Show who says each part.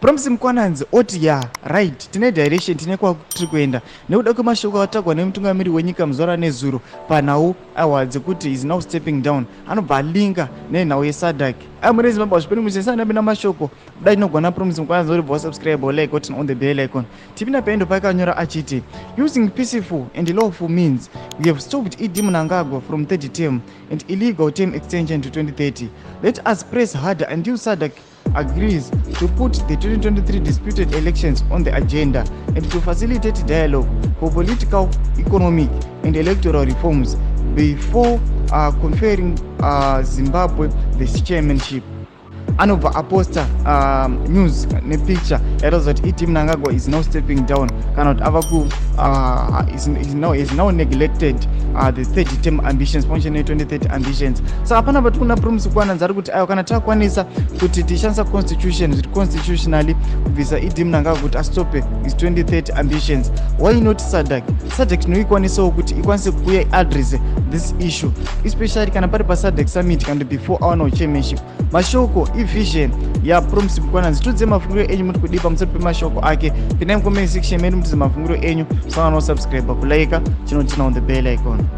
Speaker 1: Promise Mkwananzi oti, "Ya, right, tine direction, tine kwatiri kuenda," nekuda kwemashoko atagwa nemutungamiri wenyika muzuva ranezuro panhau aiwa dzekuti is now stepping down. Anobva alinka nenhau yeSADC. Ai, mune Zimbabwe, zvipeni musesana mashoko dai tinogona. Promise Mkwananzi uri bva subscribe, like, turn on the bell icon. Tipinda paendo paakanyora achiti, "Using peaceful and lawful means, we have stopped ED Mnangagwa from third term and illegal term extension to 2030. Let us press harder until SADC agrees to put the 2023 disputed elections on the agenda and to facilitate dialogue for political, economic and electoral reforms before conferring Zimbabwe the chairmanship." Anobva aposta news nepicture yaratidza kuti ED Mnangagwa is now stepping down, kana kuti ava ku is now neglected the third term ambitions pamwe chete ne2030 ambitions. Saka panapa tikuona Promise Mkwananzi ari kuti aiwa, kana takwanisa kuti tishandisa constitution zviri constitutionally kubvisa ED Mnangagwa kuti astope his 2030 ambitions, why not SADC? SADC tinoikwanisawo kuti ikwanise kuuya address this issue, especially kana pari paSADC summit kana before our chairmanship. Mashoko ivision yaPromise Mkwananzi. Tiudze mafungiro enyu, muri kudii pamusoro pemashoko ake? Pindai mucomment section medu mutize mafungiro enyu. Musangana kusubscribe, kulike, chinoturn on the bell icon.